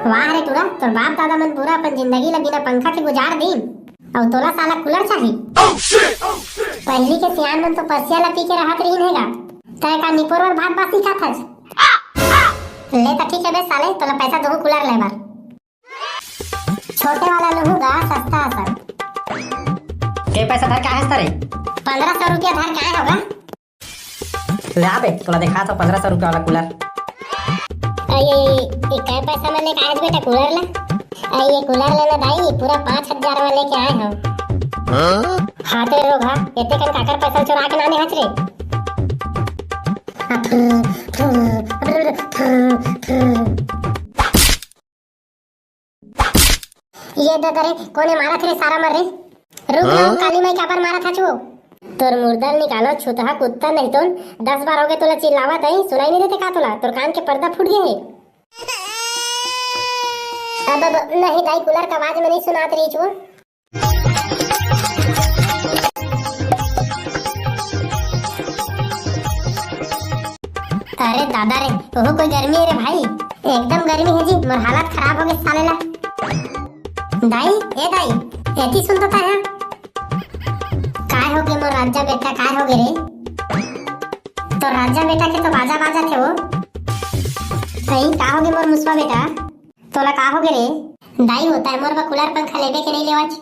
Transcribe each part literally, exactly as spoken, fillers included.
वाह रे टूरा, तोर बाप दादा मन पूरा अपन जिंदगी ला बिना पंखा के गुजार दीन, अउ तोला साला कूलर चाही? पहिली के सियान मन तो पसिया ला पी के रहत रहिन हे गा, तय का निपोर बर भात बासी खाथस? ले त ठीक हे बे साले, तोला पैसा दूहूं कूलर ले बर। छोटे वाला लूहूं गा, सस्ता असन। के पैसा धर के आए हस रे? पंद्रह सौ रुपया धर के आए हों गा। ले आ बे, तोला देखात हों पंद्रह सौ रुपया वाला कूलर। अरे, ये, ये कै पैसा में लेके आए हस बेटा कूलर ला? अरे, ये कूलर लेना दाई, पूरा पाँच हजार में लेके आए हों। हाँ? हाँ तो रोगहा, एते कन काकर पैसा चुरा के लाने हस रे? ये ददा रे, कोने मारत रे सारा मन रे? रुक ना, हाँ? काली माई काबर मारत हस वो? तोर मुर्दा ल निकालों छुतहा कुत्ता, नहीं तो दस बार होगे तोला चिल्लावत हई, सुनाई नहीं देते का तोला? तोर कान के पर्दा फूट गे हे। अब, अब नहीं दाई, कूलर का आवाज में नहीं सुनात रहिस वो। अरे दादा रे, ओहो कोई गर्मी हे रे भाई, एकदम गर्मी हे जी, मोर हालत खराब होगे साले ला। दाई, ए दाई, एती सुन तो तैं हा। काय होगे मोर राजा बेटा, काय होगे रे? तोर राजा बेटा के तो बाजा बाजत हे वो। अई, का होगे मोर मुसवा बेटा? तोला का होगे रे? दाई, वो तैं मोर बर कूलर पंखा लेबे के नहीं लेवच?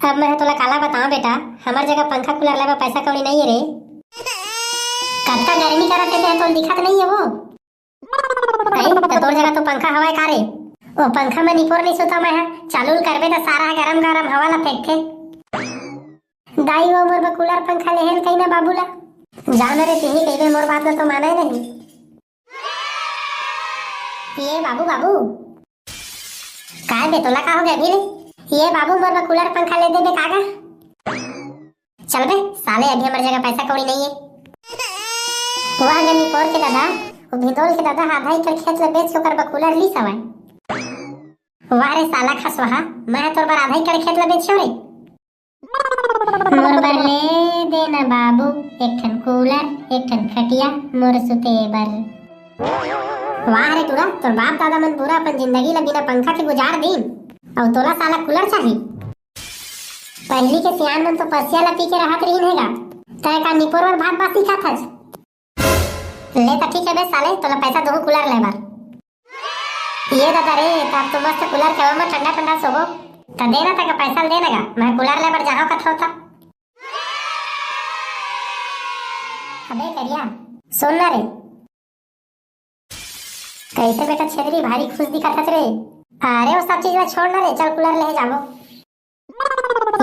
अब मैं तोला काला बताओं बेटा, हमर जगह पंखा कूलर लेबे पैसा कौड़ी नहीं हे रे। कतका गर्मी करत हे, तोला दिखत नहीं हे वो? अई, त तोर जगह तो पंखा हवय का रे? ओ पंखा में निपोर नहीं सुतों मैं हा। चालू करबे त सारा हा गरम गरम हवा ला फेंकथे। दाई, वो मोर बर कूलर पंखा लेहे ल कही ना बाबू ला। जा ना रे, तिही कहिबे, मोर बात ला तो माने नहीं। ये बाबू, बाबू। काय बे, तोला का होगे अभी ले? ये बाबू, मोर बर कूलर पंखा ले देबे का गा? चल बे साले, अभी हमर जगह पैसा कौड़ी नहीं हे। वाह गा निपोर के ददा, वो भिंदोल के ददा हा आधा एकड़ खेत ला बेच के ओकर बर कूलर लीस हवय। वाह रे साला खसवाहा, मैं हा तोर बर आधा एकड़ खेत ला बेचेंव रे। मोर बर ले दे ना बाबू, एक ठन कूलर, एक ठन खटिया, मोर सुते बर। वाह रे टूरा, तोर बाप दादा मन पूरा अपन जिंदगी ला बिना पंखा के गुजार दीन, अउ तोला साला कूलर चाही? पहिली के सियान मन तो पसिया ला पी के रहत रहिन हे गा, तय का निपोर बर भात बासी खाथस? ले त ठीक हे बे साले, तोला पैसा दूहूं कूलर ले बर। ये ददा रे, त अब तो मस्त कूलर के हवा में ठंडा ठंडा सोबो। त दे ना, तैं का पैसा ल दे ना गा, मैं कूलर ले बर जाहूं कथों त। अबे करिया, सुन ना रे। कैसे बेटा छेदरी, भारी खुश दिखत हस रे? अरे वो सब चीज ला छोड़ ना रे, चल कूलर लेहे जाबो।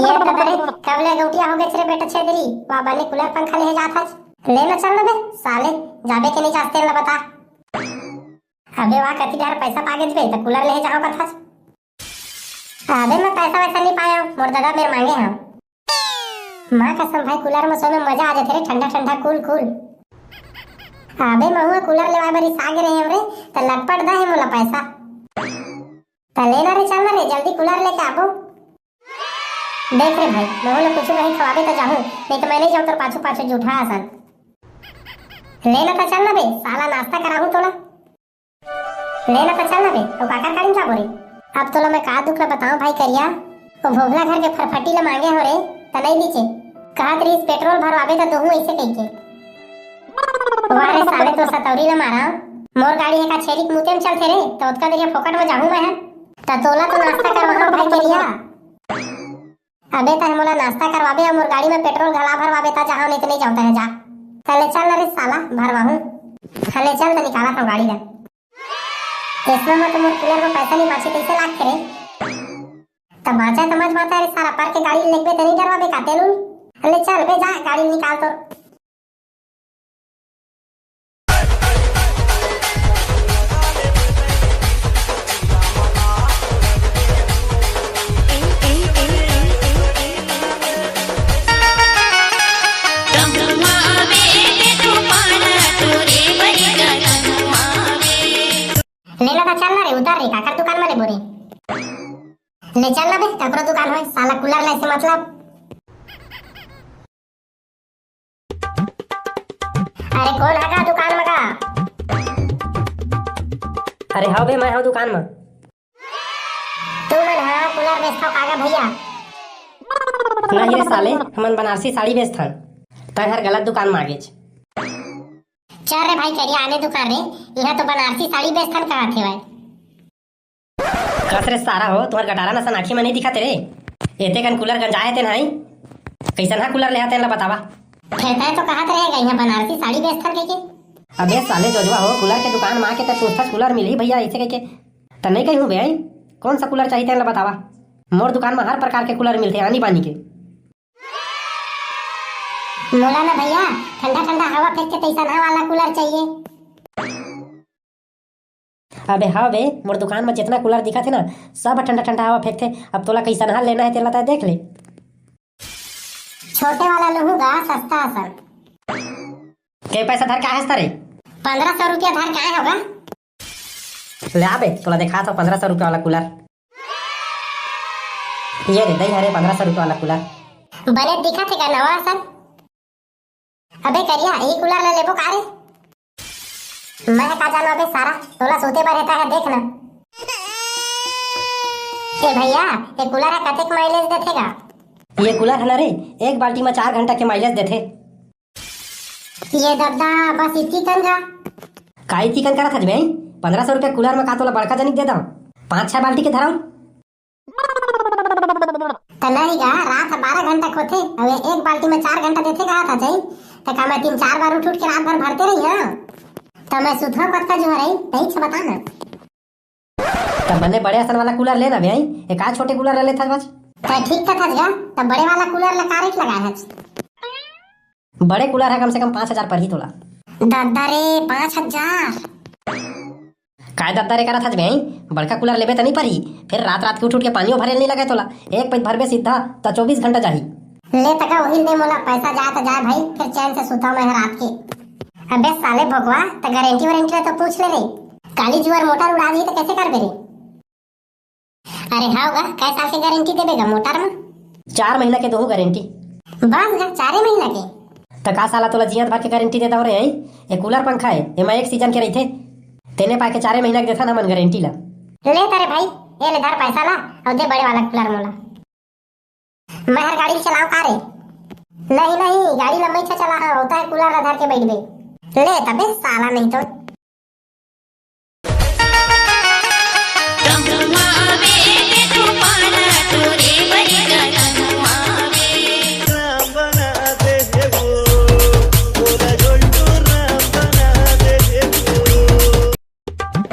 ये ददा रे, कब ले गौटिया होगेस रे बेटा छेदरी, वा बने कूलर पंखा लेहे जात हस। ले ना चल ना बे साले, जाबे के नहीं जास तेन ला बता। अबे वा कति डहर पैसा पागेस बे, त कूलर लेहे जाहूं कथस। अबे मैं पैसा वैसा नहीं पायेंव, मोर ददा मेर मांगे हंव। माँ कसम भाई, कूलर में सोए में मजा आ जाथे रे, ठंडा ठंडा, कूल कूल। अबे महूं कूलर लेवाय बर रिसा गे रहेंव रे, त लटपट दे हे मोला पैसा। त ले ना रे, चल ना रे, जल्दी कूलर लेके आबो। देख रे भाई, महूं ला कुछु नहीं खवाबे त जाहूं, नहीं त मैं नहीं जाहूं तोर पाछू पाछू जूठा असन। ले ना त चल ना बे, साला नाश्ता कराहूं तोला। ले ना त चल ना बे, अउ काकर गाड़ी में जाबो रे? अब तोला मैं का दुख ला बतावं भाई करिया, ओ भोभला घर के फरफटी ला मांगे हंव रे, त नहीं दीचे। कहत रहिस पेट्रोल भरवाबे त दूहूं अइसे कहिके। वाह रे साले, तोर सतौरी ला मारा। मोर गाड़ी हे का छेरी के मुते में चलथे रे, त ओतका देर फोकट में जाहूं मैं हा। त तोला तो नाश्ता करवाहूं भाई करिया। अबे तैं मोला नाश्ता करवाबे अउ मोर गाड़ी में पेट्रोल घला भरवाबे त जाहूं, नहीं त नहीं जाहूं तैं जा। त ले चल ना रे साला, भरवाहूं। हाँ ले चल त निकालत हंव गाड़ी ला। अइसना में तो मोर कूलर में पैसा नहीं बांचे तइसे लागथे रे। त बांचे त मत बांचे रे साला, पर के गाड़ी लेगबे त नहीं डरवाबे का तेल उल? ले चल बे जा, गाड़ी निकाल तो। ले ना त चल ना रे, उतर रे, काकर दुकान में लेबो रे। ले चल ना बे, ककरो दुकान होय, साला कूलर ले से मतलब। अरे कोन हा का दुकान में का? अरे हव बे, मैं हव दुकान म। तुमन ह कूलर बेचथव का गा भैया? नहीं रे साले, हमन बनारसी साड़ी बेचथन। तैं हर गलत दुकान म आगेच। चल रे भाई करिया, आने दुकान रे, इहाँ तो बनारसी साड़ी बेचथन कहत हेवय। कस रे सारा हो, तुँहर गटारा नसन आँखी म नइ दिखत रे? एते कन कूलर गंजाय हे तेन ह, कइसनहा कूलर लेहा तेन ला बतावा। फेर तैं तो कहत रहेगा, इहाँ बनारसी साड़ी बेचथन कहिके। अबे साले जोजवा हो, कूलर के दुकान म आके तैं पूछथस कूलर मिलही भैया अइसे कहिके, त नइ कहिहूँ बे, अई? कोन सा कूलर चाही तेन ला बतावा। मोर दुकान म हर प्रकार के कूलर मिलथे, आनी बानी के। मोला ना भैया, ठंडा ठंडा हवा फेंकथे तइसनहा वाला कूलर चाहिए। अबे हाँ बे, मोर दुकान म जेतना कूलर दिखत हे ना, सब ह ठंडा ठंडा हवा फेंकथे। अब तोला कइसनहा लेना हे तेला तैं देख ले। छोटे वाला लूहूँ गा, सस्ता असन। के पैसा धर के आए हस रे? पन्द्रह सौ रुपया धर के आए हँव गा। ले आ बे, तोला देखात हँव पन्द्रह सौ रुपया वाला कूलर। ये रे, दई हरे पन्द्रह सौ रुपया वाला कूलर। बने दिखत हे गा नवा असन। अबे करिया, यही कूलर ला लेबो का रे? मैं ह का जानव अबे सारा, तोला सूते बर हे त हे, देख ना। ए भैया, ये कूलर ह कतेक माइलेज देथे गा? ये कूलर ह ना रे, एक बाल्टी म चार घंटा के माइलेज देथे। ये दद्दा, बस इतकी कन गा? का इतकी कन करत हस बे? पन्द्रह सौ रुपया कूलर म का तोला बड़का जनिक दे दँव? पाँच छह बाल्टी के धरव। त नहीं गा, रात ह बारह घंटा के होथे, अउ ये एक बाल्टी म चार घंटा देथे कहत हस, त का मैं तीन चार बार उठ उठ के रात भर भरते रही हँव? त मैं सुतहूँ कतका जुहर अई, तहीं से बता ना। त बने बड़े असन वाला कूलर ले ना बे, अई? ये का छोटे कूलर ला लेथस बस? त ठीक कथस गा, त बड़े वाला कूलर ला का रेट लगाए हस? बड़े कूलर ह कम से कम पाँच हजार परही तोला। दद्दा रे, पाँच हजार? काय दद्दा रे करत हस बे, अई? बड़का कूलर लेबे त नइ परही, फेर रात रात के उठ उठ के पानियो भरे ल नइ लगे तोला। एक पइत भरबे सीधा त चौबीस घंटा जाही। ले त का उही ल दे मोला, पैसा जाए त जाए भाई, फेर चैन से सुतहूँ मैं ह रात के। अबे साले भोकवा, त गारंटी वारंटी ला तो पूछ ले रे। काली जुवर मोटर उड़ा दिही त कइसे करबे रे? अरे हव गा, कै साल के गारंटी देबे गा मोटर म? चार महीना के दोहूँ गारंटी। बस गा, चारे महीना के? त का साला तोला जियत भर के गारंटी दे दँव रे, अई? ये कूलर पंखा हे, एमा एक सीजन के रहिथे। तेने पाय के चारे महीना के देथन हमन गारंटी ला। ले त रे भाई, ये ले धर पैसा ला, अउ दे बड़े वाला कूलर मोला। मैं हर गाड़ी ल चलाव का रे? नहीं, नहीं, गाड़ी ल मैं अच्छा चला हँव, तैं कूलर ल धर के बइठबे। ले तबे साला नहीं तो।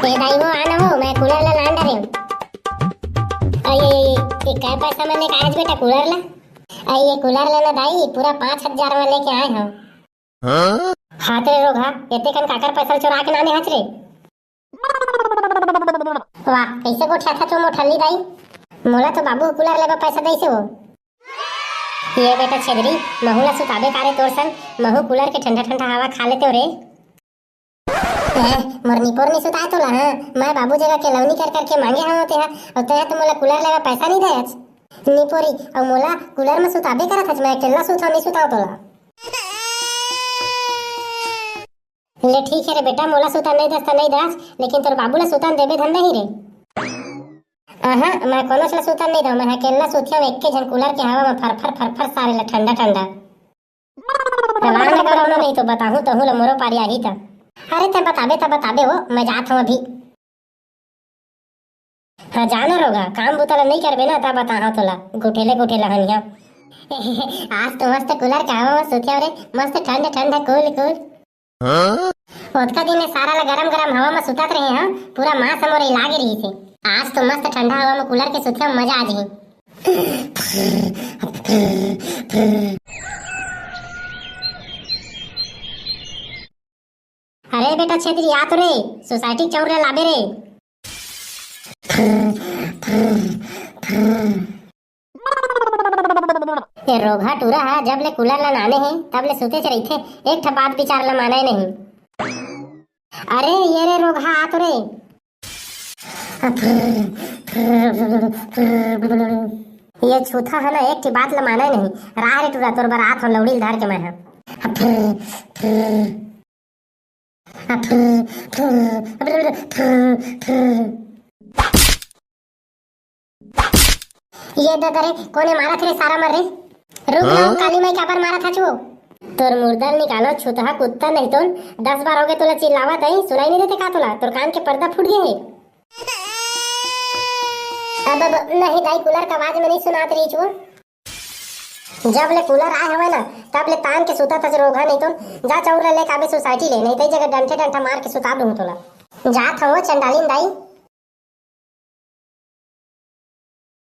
ए दाई वो, आ ना वो, मैं कूलर ला लान डरे हूँ। अई, अई, अई, ये काय पैसा में लेके आए हस बेटा कूलर ला? अई, ये कूलर ला ना दाई, पूरा पाँच हजार में लेके आए हँव। हाँ? हाथ रे रोगहा, एते कन काकर पैसा चोरा के लाने हस रे? वाह, कैसे गोठियाथस वो मोठल्ली दाई। मोला तो बाबू कूलर लेबा पैसा दइसे वो। ये बेटा छेदरी, महू ला सुताबे का रे तोर संग, महू कूलर के ठंडा ठंडा हवा खा लेतेव रे। हैं, मोर निपोर नइ सुताय तोला, हाँ? मैं बाबू जगह केलौनी कर करके मांगे हवं तेहा, अउ तेहा तो मोला कूलर लेवा पैसा नइ देच। निपोरी, अउ मोला कूलर म सुताबे करत हच, मैं अकेल्ला सुतहूं, नइ सुताव तोला। ले ठीक हे रे बेटा, मोला सुतन नइ दस त नइ दस, लेकिन तोर बाबू ला सुतन देबे धन नहीं रे। अहा, मैं कोनो ला सुतन नइ दव, मैं अकेल्ला सुतिया में एक्के झन कूलर के हवा में फरफर फरफर सारे ला ठंडा ठंडा। चला ना करो ना, नहीं तो बताहूँ तहूँ ला मोरो पारी आही त। अरे तैं बताबे त बताबे वो, मैं जात हूँ अभी। हाँ जाना रोगहा, काम बुता ला नहीं करबे ना, त बताहा तोला, गुठेले गुठेला हनिया। आज तो मस्त कूलर के हवा में सुतिया रे, मस्त ठंड ठंड कूल कूल। ओतका दिन ले सारा ला गरम गरम हवा म सुतात रहे हंव, पूरा मांस ह मोर इलागे रहिस हे। आज तो मस्त ठंडा हवा म कूलर के सुतिया म मजा आ जही। अरे बेटा छेदरी, आ तो रे, सोसाइटी के चाउर ला लाबे रे। ए रोगहा टूरा ह जब ले कूलर ला लाने हे, तब ले सुतेच रहिथे, एक ठा बात विचार ला माने नहीं। अरे ये रे रोगहा, आ तो रे। ये छूथा ह ना, एक ठी बात ला माने नहीं। राह रे टूरा, तोर बर आत हंव लौड़ी ल धर के मैं ह। ये दे दे रे, कोने मारत रे सारा मन रे। रुक ना, काली माई काबर मारत हच वो? तोर मुर्दा ल निकालो छुतहा कुत्ता, नहीं तो दस बार होगे तोला चिल्लावत हई, सुनाई नहीं देते का तोला? तोर कान के पर्दा फूट गए है। अब, अब नहीं दाई, कूलर का आवाज में नहीं सुनात रही छुओ। जब ले कूलर आए हवे ना, तब ले तान के सुता तच रोगा, नहीं तो जा चौर ले लेके आबे सोसाइटी ले, नहीं तो जगह डंठे डंठा मार के सुता दूं तोला। जात हवो चंडालिन दाई,